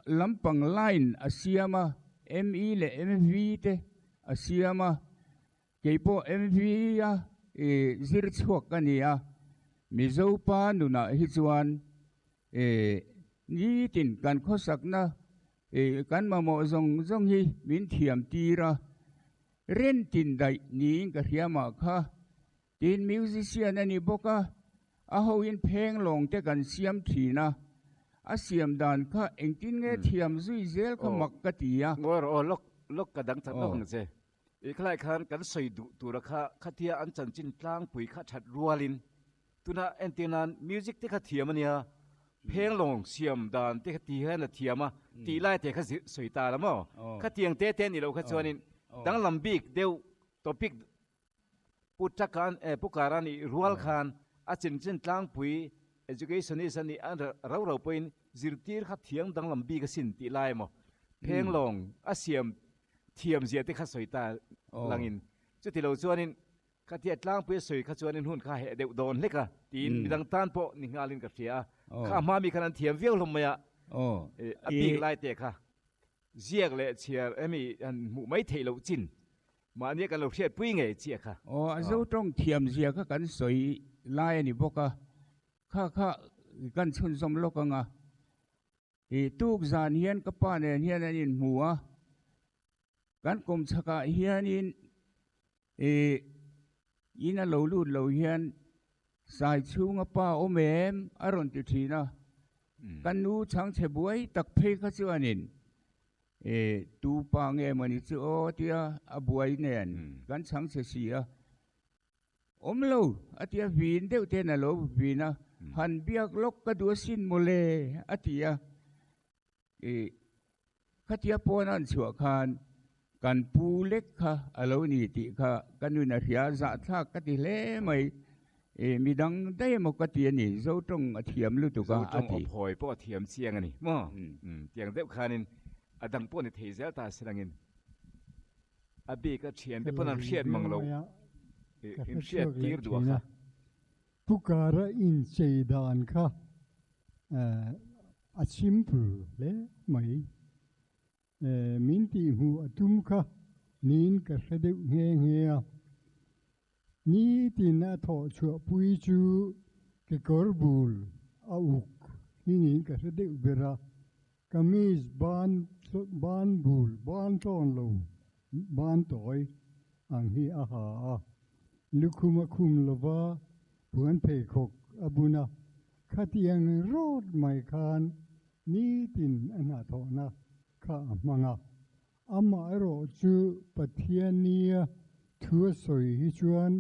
lampang line a siam a, ME leh MV te a siam a, Kei pawh MV a i zir chhuak ka ni a, Mizo pa nunah hi chuan i nitin kan khawsakna i kan mamawh zawng zawng hi min thiam tir a, rentin daih niin ka hria mah kha. Tin, musician a ni bawk a, a hoin pheng lawng te kan siam thin a, a siam dan kha engtin nge thiam zui zel kha mak ka ti a. Ngawi rawh aw, lawk lawk ka dang chak lawk ang che. I khalai khan kan sawi duh tura kha khatia an chanchin tlangpui kha that rualin tuna entir nan music te kha thiam a nia, phenglawng siam dan te kha ti hian a thiam a tih lai te kha sawi ta la maw? Khatiang te te a nih loh kha chuanin danglam bik deuh topic Pu Takan eh Pu Kara nih rual khan a chanchin tlangpui educationist a nih a rau rau pawhin zirtir kha thiang danglam bik asin tih lai emaw phenglawng a siam thiam zia te kha sawi ta langin chuti lo chuanin khatia tlangpui a sawi kha chuanin hun kha heh deuh dawn hlek a tiin midang tan pawh ni nghalin ka hria a, kha hma mi khan an thiam viau hlawm mai a, a bik lai te kha ziak leh chhiar emi han hmuh mai theih loh chin mahnia kan lo hriatpui ngei chiah kha. Aw, a zo tawng thiam zia kha kan sawi lai a ni bawk a, kha kha kan chhunzawm lawk ang a. I tuk zan hian ka pa nen hian an inhmu a, kan kawm chhakah hianin i in a lo lut lo hian sai chhunga pa awm em a rawn ti thin a, ka nu chhangchhe buai tak phei kha chuanin i tu pa nge mawni chu aw tia a buai nen kan chhangchhe si a. Awm lo, a ti a, vin deuh ten a lo vin a, han biak lawk ka duh asin mawle, a ti a. I khatia pawn an chhuah khan kan pu lek kha a lo ni tih kha ka nun a hria, zahthlak ka ti hle mai. I midang daih emaw ka ti a ni, Zotawng a thiam lutuk a, a ti. Zotawng awphawi pawh a thiam chiang a ni maw? Tiang deuh khanin a dang pawh ni thei zel ta si langin. A bik a thian te pawn an hriat mang lo in hriat tir duh a kha. Pu kara inchei dan kha a simple hle mai. Min tih hmuh a tum kha niin ka hre deuh nghe nghe a. Nitin a thawh chhuah pui chu kekawr bul a uk hi niin ka hre deuh ber a. Kamis ban ban bul ban tlawn lo ban tawi ang hi a ha a, lukhum a khum lova puan pheikhawk a bun a, khatiang rawt mai khan nitin a hnathawhna kha a hmang a. Amaherawh chu Pathian nia thu a sawi hi chuan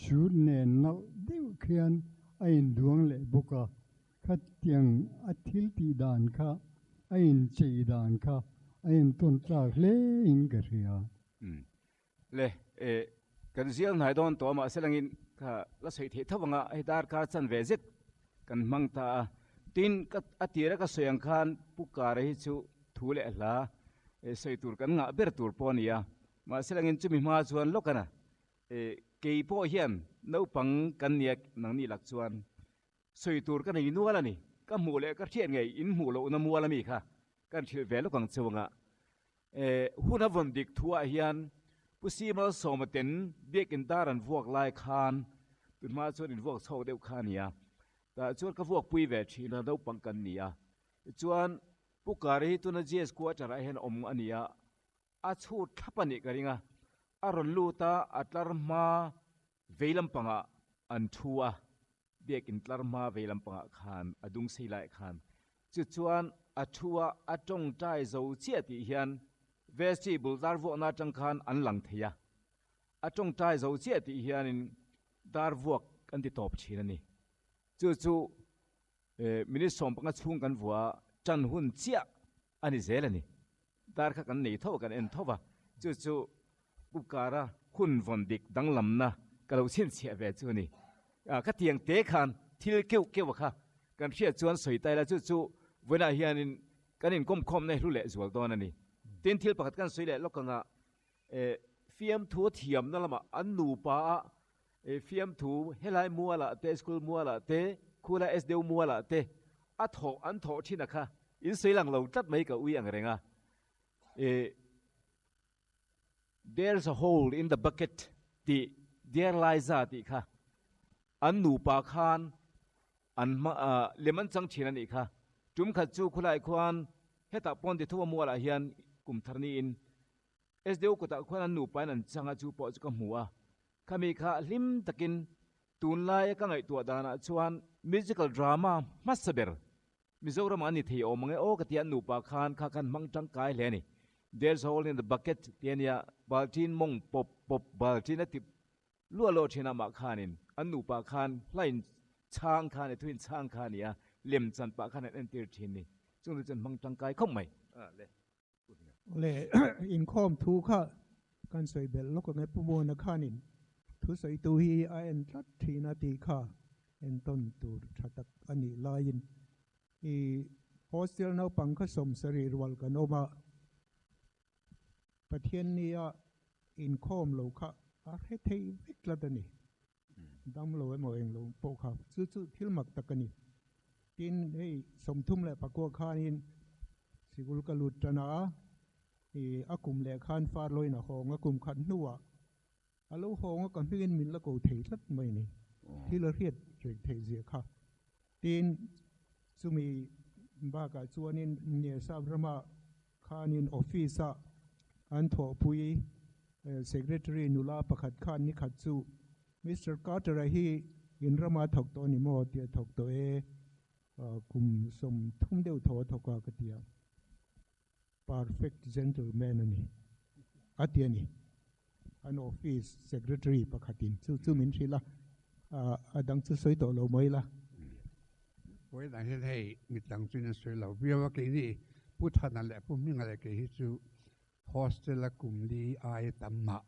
suit nen nalh deuh khian a induang leh bawk a, Khatiang a thil tih dan kha, a inchei dan kha a entawn tlak hle in ka hria. Umm. Le, e, kan zial hnai dawn tawh a, mahse langin kha la sawi theih tho ang a, hei darkar chan ve zet kan hmang ta a. Tin, ka, a tira ka sawi ang khan Pu Kara hi chu thu leh hla, e, sawi tur kan ngah ber tur pawh a ni a. Mahse langin chumi hma chuan lawk a na, e, kei pawh hian naupang kan nia nangni lak chuan Sawi tur ka nei nual a ni. Ka hmuh leh ka hriat ngei in hmuh lohna mual a mi kha kan hrilh ve lawk ang cheu anga. E, hun a vawn dik thu ah hian Pu Simal Sawma ten biakin dar an vuak lai khan tunhma chuan in vuak chhawk deuh kha a ni a. Tah chuan ka vuak pui ve thin a, naupang kan ni a. Tichuan Pu Kari hi tuna GS quarter ah hian awm a ni a, a chhut thlap a nih ka ring a. A rawn lut a, a tlar hma vei lampangah an thu a. Biakin tlar hma vei lampangah khan a dung sei lai khan chu chuan a thu a, a tawngtai zo chiah tih hian vestry bul dar vuakna atang khan an lang thei a, a tawngtai zo chiah tih hianin dar vuak an ti tawp thin a ni. Chu chu minute 15 chhung kan vua a, tan hun chiah a ni zel a ni. Dar kha kan nei tho a, kan en tho va, chu chu Pu Kara hun vawn dik danglamna ka lo chhinchhiah ve chu a ni. Khatiang te khan thil keuh keuh a kha kan hriat chuan sawi ta ila chu chu vawiinah hianin kan inkawmkhawmna hi hlu leh zual dawn a ni. Tin, thil pakhat kan sawi leh lawk anga fiamthu a thiamna lamah an nupa a fiamthu helai mualah te, school mualah te, khulai SDU mualah te a thawh an thawh thin a kha in sawi lang lo tlat mai ka ui ang reng a. There's a hole in the bucket tih Dear Liza tih kha an nupa khan an hma lem an chang thin a nih kha. Tum khat chu khulai khuan hetah pawn Tithuva mualah hian kum thar niin SDO kutah khuan an nupa in an chang a chu pawh chu ka hmu a. Khami kha hlim takin tunlaia ka ngaihtuah danah chuan musical drama hmasa ber Mizoram ah ni thei awm ang e aw ka ti a, nupa khan kha khan hmang tangkai hle a ni. There's a hole in the bucket tih a nia, baltin mawng pawp pawp baltin a ti luah luah thin a mah khanin an nupa khan hlain chhang kha a ni, thuin chhang kha a ni a, lem chan pah khan an entir thin ni. Chung chu chuan hmang tangkai khawp mai. Le. Le inkhawm thu kha kan sawi belh lawk ang e Pu Muana khanin thusawitu hi a en tlat thin a tih kha entawn tur tha tak a nih laiin i hostel naupang kha sawmsarih rual kan awm a, Pathiannia inkhawm lo kha a hre thei vek tlat a ni. Damlo emaw englo pawh kha chu chu thil mak tak a ni. Tin, hei 34 khanin sikul ka lut tan a, ih a kum leh khan far loin a hawng a, kum khat hnuah a lo hawng a, ka hmingin min la ko thei tlat mai ni. Thil a hriat reng theih zia kha. Tin, chumi bakah chuanin Niasap rama khanin office-a an thawhpui secretary nula pakhat khan nikhat chu Mister Carter-a hi in rama thawk tawh a ni maw tia thawk tawh e, kum 30 deuh thaw a thawk a ka ti a, perfect gentleman a ni a ti a ni. An office secretary pakhatin chu chu min hrilh a, a dang chu sawi tawh lo mai la. Vawiinah hian hei mitang chuin an sawi lo viau a, keini Pu Thana leh Pu Hminga leh kei hi chu hostel a kum li aia tam mah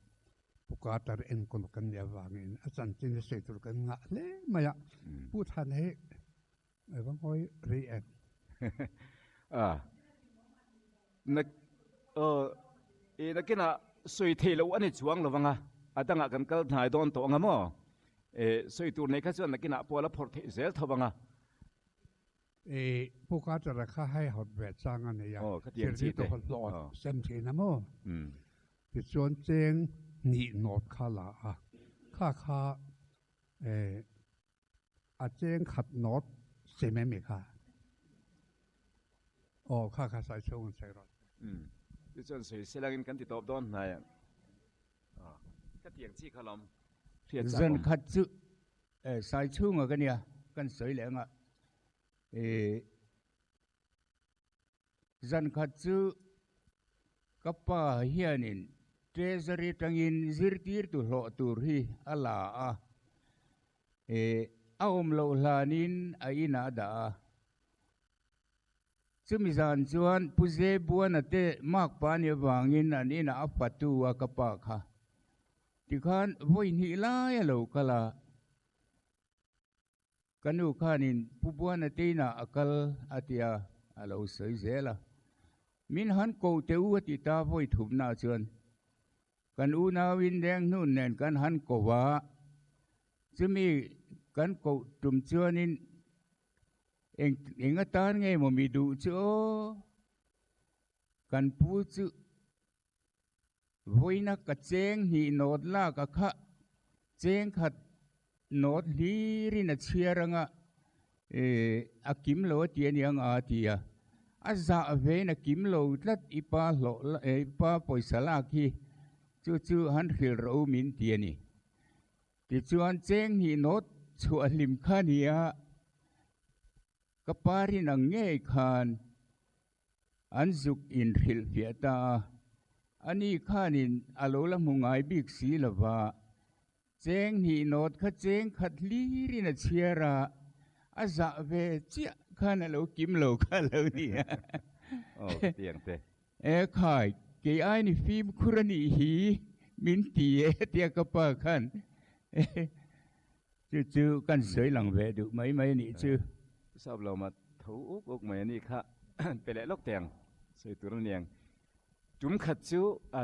Pu Carter enkawl kan nih avangin a chanchin hi sawi tur kan ngah hle mai a, Pu Thana hi a va ngawi rei em? A na aw i nakinah sawi theih loh a ni chuang lo vang a, a dangah kan kal hnai dawn tawh ang a maw? E sawi tur nei kha chuan nakinah pawh a la phawrh theih zel tho vang a. E Pu Carter-a kha hei hawt ve chang a nei a, Aw khatiang chi te. Thil hlawt sem thin a maw? Tichuan cheng hnih nawt kha la a, kha kha e A cheng khat nawt sem em i kha? Aw kha kha sai chhung an sawi rawh. Umm tichuan sawi selangin kan ti tawp dawn hnai a. Ka tiang chi kha lawm hriat chak awm. Zan khat chu sai chhunga ka nia kan sawi leh anga e Zan khat chu ka pa hianin Treasury tangin zirtirtu hlawh tur hi a la a, eh a awm loh hlanin a inah a dah a. Chumi zan chuan Pu Zebuana te makpa ni avangin an inah a fatu a ka pa kha. Tikhan vawi hnih lai a lo kal a. Ka nu khanin Pu Buana teinah a kal a tia a lo sawi zel a. Min han ko teh u a ti ta vawi thupnaah chuan kan unauin leng hnun nen kan han ko a, chumi kan koh tum chuanin eng eng atan nge maw mi duh chu aw kan pu chu Vawiina ka cheng hnih nawt lak a kha cheng khat nawt hlirin a chhiar anga a kim lo a ti a niang a ti a, a zah vein a kim lo tlat i pa hlawh i pa pawisa lak hi chu chu han hrilh rawh u min ti a ni. Tichuan cheng hnih nawt chhuah hlim kha a ni a, ka pa rin ang ngei khan An zuk inhrilhfiah ta a, ani khanin a lo la hmu ngai bik si lo va, cheng hnih nawt kha cheng khat hlirin a chhiar a, a zah ve chiah khan a lo kim lo kha a lo ni a. Aw, ka ti ang te. E khai, kei aini fimkhur a nih hi min ti e, tia ka pa khan. Chu chu kan sawi lang ve duh mai mai a nih chu. Sap lo mah tho uk uk mai a nih kha pe leh lawk teh ang sawi tur a ni ang. Tum khat chu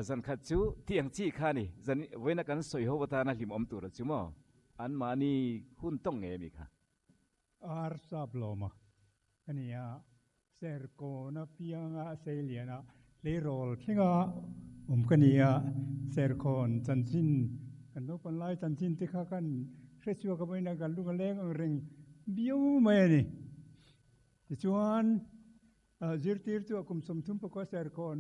zan khat chu tih ang chi kha a ni. Zan vawiina kan sawi ho atana hlimawm tur a chu maw? Anmahni hun tawng ngei a mi kha. Ar sap lawm a ka ni a, Serkawn a pianga Seilian a tleirawl thlenga awm ka ni a, Serkawn chanchin kan naupan lai chanchin te kha kan hre chhuak a vawiin a kan lung a leng ang reng viau mai a ni. Tichuan zirtir chu a kum 30 pakua Serkawn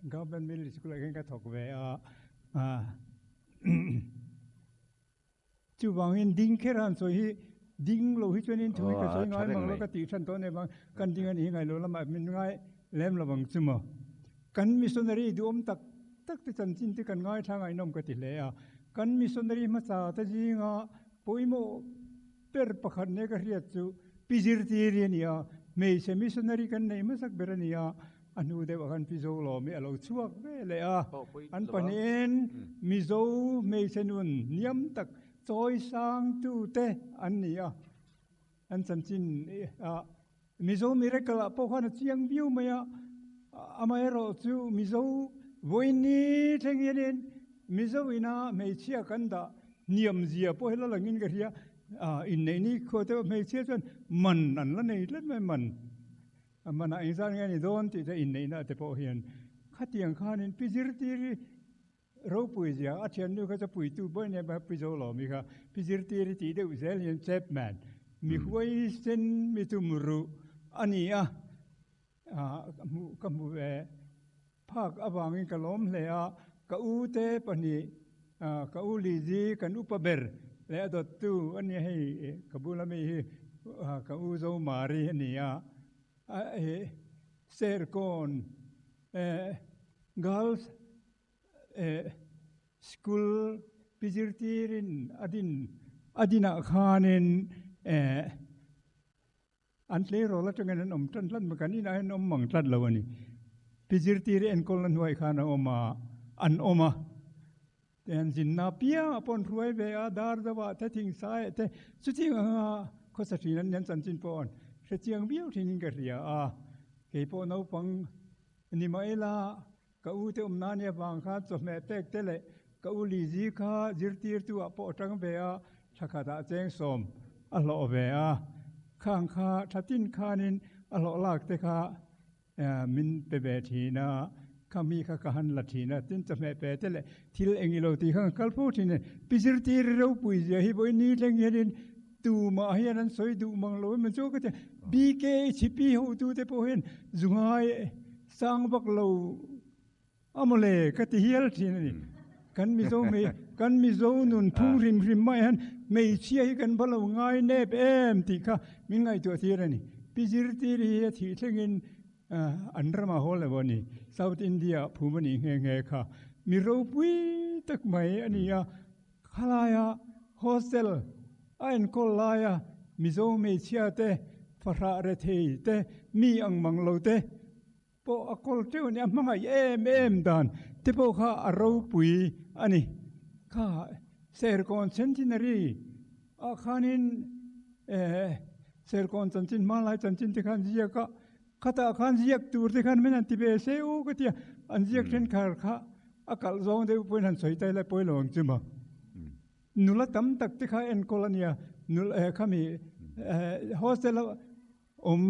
Government Middle School ah khan ka thawk ve a. Chuvangin ding kher han sawi hi ding lo hi chuanin thu hi ka sawi ngai mang lo ka tih than tawh nei vang kan ding a nih hi ngai lo lamah min ngai lem lo vang chu maw. Kan missionary duhawm tak tak te chanchin te kan ngaithla ngaihnawm ka ti hle a. Kan missionary hmasa te zinga pawimawh ber pakhat nia ka hriat chu Pi Zirtiri a ni a, hmeichhe missionary kan neih hmasak ber a ni a, a hnu deuhah khan Pi Zolawmi a lo chhuak ve leh a, an pahnihin Mizo hmeichhe nun hniam tak chawi sangtute an ni a, an chanchin ah Mizo miracle ah pawh khan a chiang viau mai a, amaherawh chu Mizo vawiin thleng hianin Mizo ina hmeichhia kan dah hniam zia pawh hi la langin ka hria, inneih ni khua te hmeichhia chuan man an la nei tlat mai man. A manah engzat nge a ni dawn tih te inneihna te pawh hian khatiang khanin pi zirtiri ropui zia a thiannu kha chu puitu bawi nen kha pi Zolawmi kha pi zirtiri tih deuh zel hian Chapman mi huaisen mi tum ruh a ni a, ka hmu ve phak avangin ka lawm hle a, ka u te pahnih ka u Lizzy kan upa ber leh a dawttu a nia hei ka bula mi hi ka u Zomari a ni a, Serkawn Girls School pi zirtirin a din a dinah khanin An tleirawl atangin an awm tan tlat mai, kan inah hian an awm mang tlat lo a ni. Pi zirtir enkawlna hnuai khan a awm a, an awm a. Tihian zinna piangah pawh an hruai ve a, dar deuhah te, thingsaiah te, chutiang anga khawsa thin an ni, an chanchin pawh an hre chiang viau thinin ka hria a. Kei pawh naupang ni mah ila, ka u te awm nani avang khan chawhmeh pek te leh ka u Lizzy kha zirtirtu ah pawh a tang ve a, thla khatah cheng sawm a hlawh ve a, khang kha tha tin khanin a hlawh lak te kha min pe ve thin a, kha mi kha ka han la thin a, tin chawhmeh pe te leh thil eng ilo tih kha kan kal fo thin a ni. Pi zirtir ropui zia hi vawiin ni thleng hianin tumah hian an sawi duh mang lo emaw chu ka ti a, BKHP hotute pawh hian zu ngai Sang vak lo a maw le ka ti hial thin a ni. Kan Mizo hmei, kan Mizo nun phung hrim hrim mai hian hmeichhia hi kan va lo ngai nep em tih kha min ngaihtuah tir a ni. Pi Zirtir hi a thih thlengin an ramah haw lo a ni. South India ah phum a nih nghe nghe kha. Mi ropui tak mai a ni a, khalaia hostel a enkawl laia Mizo hmeichhia te, fahrah rethei te, mi ang mang lo te pawh a kawl teuh a ni. A hmangaih em em dan te pawh kha a ropui a ni. Kha Serkawn Centenary ah khanin Serkawn chanchin hmanlai chanchin te khan ziak a, khatah khan ziak tur te khan min han ti ve se u ka ti a, an ziak thenkhat kha a kalh zawng deuh pawhin han sawi tai lai pawi lo ang chu maw. Nula tam tak te kha enkawl a nia, nula eh khami eh hostel a awm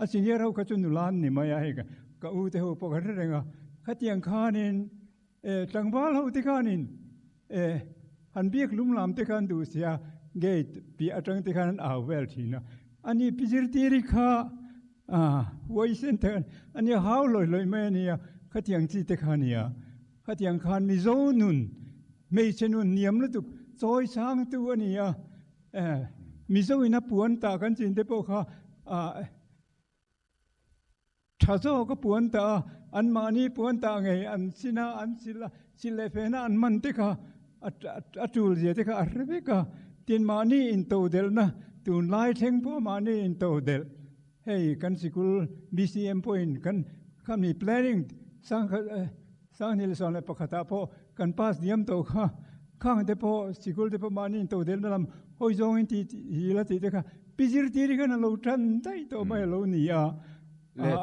a senior ho kha chu nula an ni mai a hei ka u te ho pawh ka hre reng a, khatiang khanin eh tlangval ho te khanin eh han biak lum lam te khan duh sia gate piah atang te khan an au vel thin a, ani pi zirtiri kha ah huaisen tak a nia hau hlawih hlawih mai a nia khatiang chi te kha a nia. Khatiang khan Mizo nun, hmeichhe nun hniam lutuk chawi sangtu a ni a, Mizo in a puan tah kan chin te pawh kha tha zawk a puan tah a, anmahni puan tah ngei an sin a, an sil a, sil leh fehna an man te kha a tul zia te kha a hre vek a, tin mahni intodelhna tunlai thleng pawh mahni intodelh Hei kan sikul BCM pawhin kan khami planning sangkhat 21 ah pawh kan pass diam tawh kha. Khang te pawh sikul te pawh mahni in todel na lam hawi zawng in ti hi la tih te kha pi zirtir hi khan a lo tan daih tawh mai a lo ni a.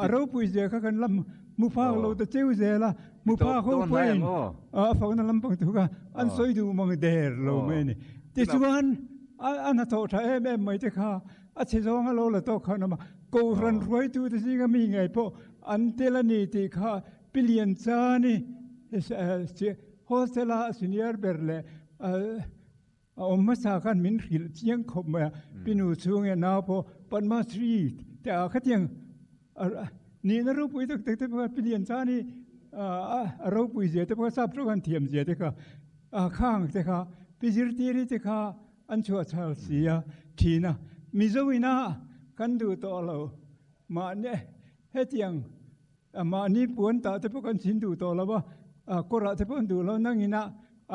A ropui zia kha kan lam hmu phak lo ta cheu zel a, hmu phak ho pawhin a fakna lampang thu kha an sawi duh mang der lo mai a ni. Tichuan a hnathawh tha em em mai te kha a chhe zawng a lo la tawk khan a awm a, Kohhran hruaitute zinga mi ngei pawh an tel a ni tih kha Pi Lianchani hostel-a senior ber leh a awm hmasa khan min hrilh chiang khawp mai a, Pi Nu chhunge nau pawh Padma Shri te ah khatiang nihna ropui tak tak te pawh kha Pi Lianchani a ropui zia te pawh kha sap tawk an thiam zia te kha khang te kha Pi Zirtiri te kha an chhuah chhal si a thin a, Mizo ina kan duh tawh lo mahni hetiang mahni puan tah te pawh kan chhin duh tawh lo a, kawrah te pawh an duh lo nangin a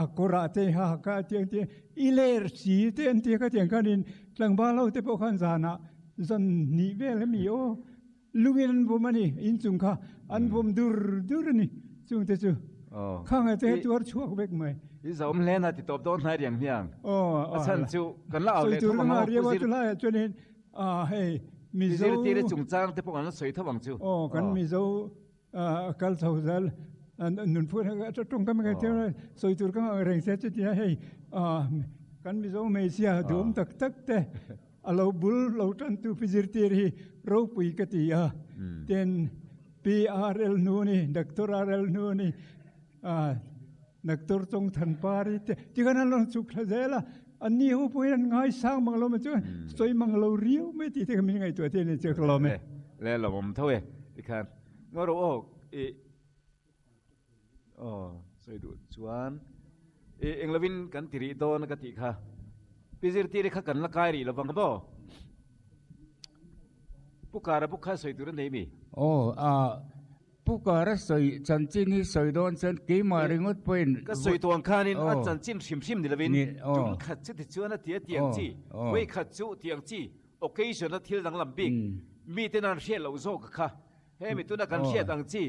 a kawrah te ha kha tiang te i ler si te an tia khatiang khanin tlangval ho te pawh khan zanah zan hnih vel ami aw lungin an vawm a ni inchung kha an vawm dur dur a ni chung te chu khang te tuar chhuak vek mai. I zawm hle na ti tawp dawn hnai riang hiang a chhan chu kan la au leh thawm ang aw pu zir. Chuanin A hei Mizo. Zirtir chungchang te pawh an la sawi tho ang chu. Aw kan Mizo kal chho zel nunphu tawngkam ka tia sawi tur ka ngah reng se chutia hei kan Mizo hmeichhia duhawm tak tak te a lo bul lo tan tu pi zirtir hi ropui ka ti a ten Pi RL Hnuni Doctor RL Hnuni Doctor Chawng Than Pari te tikhan an rawn chhuk thla zel a, an ni ho pawhin an ngaisang mang lo mai chuan sawi mang lo riau mai tih te kha min ngaihtuah te a ni chu ka lawm e. Le lawmawm tho e tikhan ngaw rawh aw i aw sawi duh chuan i englovin kan ti rih dawn ka tih kha pi zirtir kha kan la kai rih lovang maw Pu Kara buk kha sawi tur a nei mi? Aw a Pu Kara sawi chanchin hi sawi dawn chuan keimah ringawt pawhin Ka sawi tawh ang khanin a chanchin hrim hrim ni lovin tum khat chu tichuan a ti a tiang chi, vawi khat chu tiang chi, occasion a thil danglam bik, mite nan hriat loh zawk kha hemi tuna kan hriat ang chi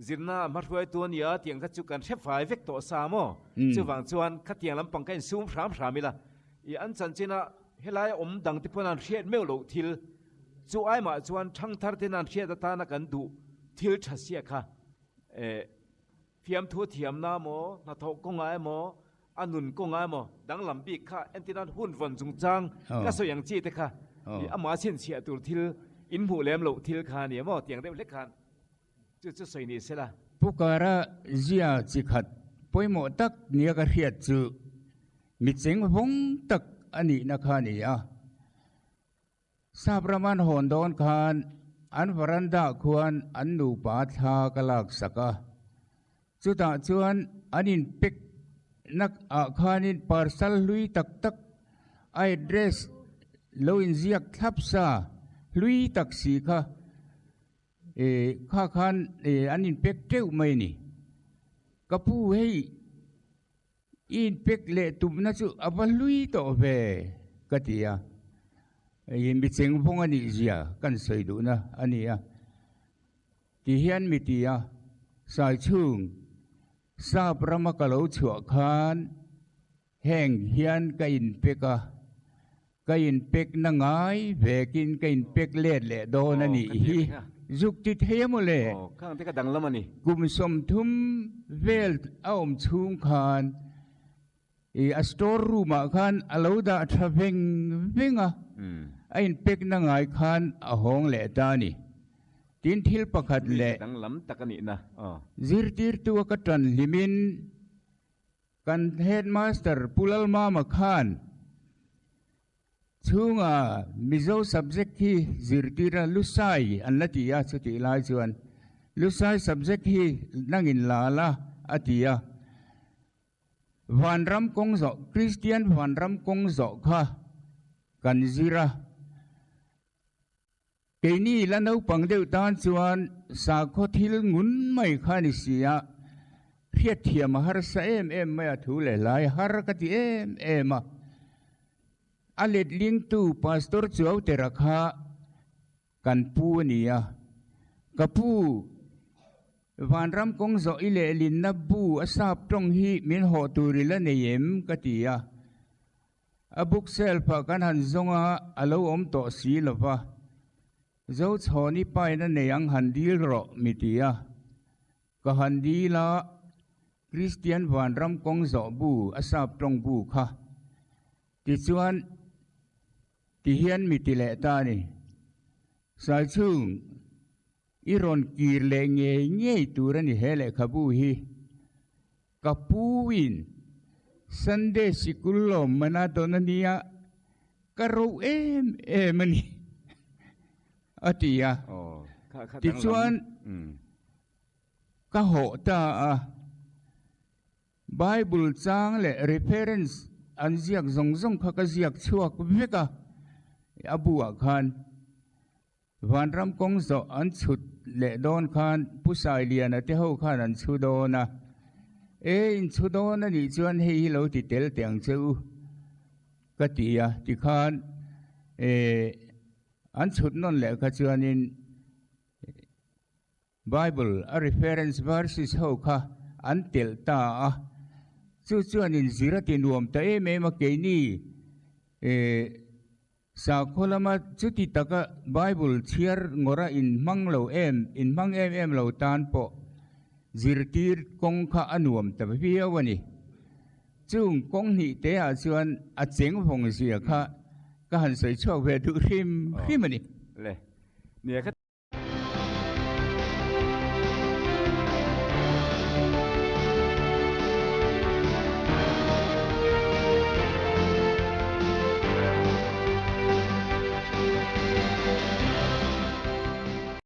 zirna hmahruaitu a nia tiang kha chu kan hre fai vek tawh sa maw? Chuvang chuan khatiang lampang ka insum hram hram ila i an chanchina helai awm dang te pawh nan hriat meuh loh thil Chu aimah chuan ṭhangthar te nan hriat atana kan duh thil ṭha sia kha eh fiamthu thiamna emaw, hnathawh kawngah emaw, a nun kawngah emaw danglam bik kha entir nan hun vawn chungchang ka sawi ang chi te kha ih amah chhinchhiah tur thil in hmuh lem loh thil kha a ni emaw tiang deuh hlek khan chu chu sawi ni sela. Pu Kara zia chi khat pawimawh tak nia ka hriat chu mi cheng vawng tak a nihna kha a ni a. Sap ram an hawn dawn khan an veranda khuan an nupa thla ka lak sak a, chutah chuan an inpek nak ah khanin parcel hlui tak tak a address lo inziak thlap sa hlui tak si kha kha khan an inpek teuh mai a ni. Ka pu hei I inpek leh tumna chu a va hlui tawh ve ka ti a, i mi chengvawng a nih zia kan sawi duhna a ni a, ti hian mi ti a, Saichhung sap rama ka lo chhuah khan heng hian ka inpek a, Ka inpekna ngai vekin ka inpek let leh dawn a nih hi. Zuk ti thei a maw le? Kum 30 vel a awm chhung khan i a store room ah khan a lo dah tha veng veng a, a inpekna ngai khan a hawng leh ta a ni. Tin thil pakhat leh zirtirtu a ka tan hlimin Kan Headmaster Pu Lalmama khan chhunga Mizo subject hi zirtira Lusai an la ti a, chutih lai chuan Lusai subject hi nangin la la a ti a. Vanram kawng zawh, Kristian vanram kawng zawh kha kan zir a. Keini la naupang deuh tan chuan sakhaw thil ngun mai kha ni si a, hriatthiam a harsa em em mai a, thu leh hlai har ka ti em em a. A letlingtu Pastor Chuautera kha kan pu a ni a, ka pu. Vanram kawng zawh i lehlinna bu a sap tawng hi min hawh tur i la nei em? ka ti a. A book shelf ah kan han zawng a, a lo awm tawh si lo va. Zochhawni pain a nei ang han dil rawh mi ti a. Ka han dil a, Kristian Vanram kawng zawh bu a sap tawng bu kha. Tichuan, ti hian mi ti leh ta a ni. Saichhung. I rawn kir leh ngei ngei tur a ni he lehkhabu hi. Ka puin Sunday sikul lawm mana dawn a nia, ka ro em em a ni, a ti a. Tichuan ka hawh ta a. Bible chang leh reference an ziak zawng zawng kha ka ziak chhuak vek a, a buah khan. Vanram kawng zawh an chhut leh dawn khan Pu Sailiana te ho khan an chhu dawn a, E in chhu dawn a nih chuan hei hi lo ti tel teh ang che u ka ti a, tikhan e an chhut nawn leh kha chuanin Bible a reference verses ho kha an telh ta a, chu chuan in zir a ti nuam ta em em a, keini e Sakhaw lama chuti taka Bible chhiar ngawrh a inhmang lo em, inhmang em em lo tan pawh zirtir kawng kha a nuam ta viau a ni. Chung kawng hnih te ah chuan a cheng vawng zia kha ka han sawi chhuak ve duh hrim hrim a ni. Le, nia ka.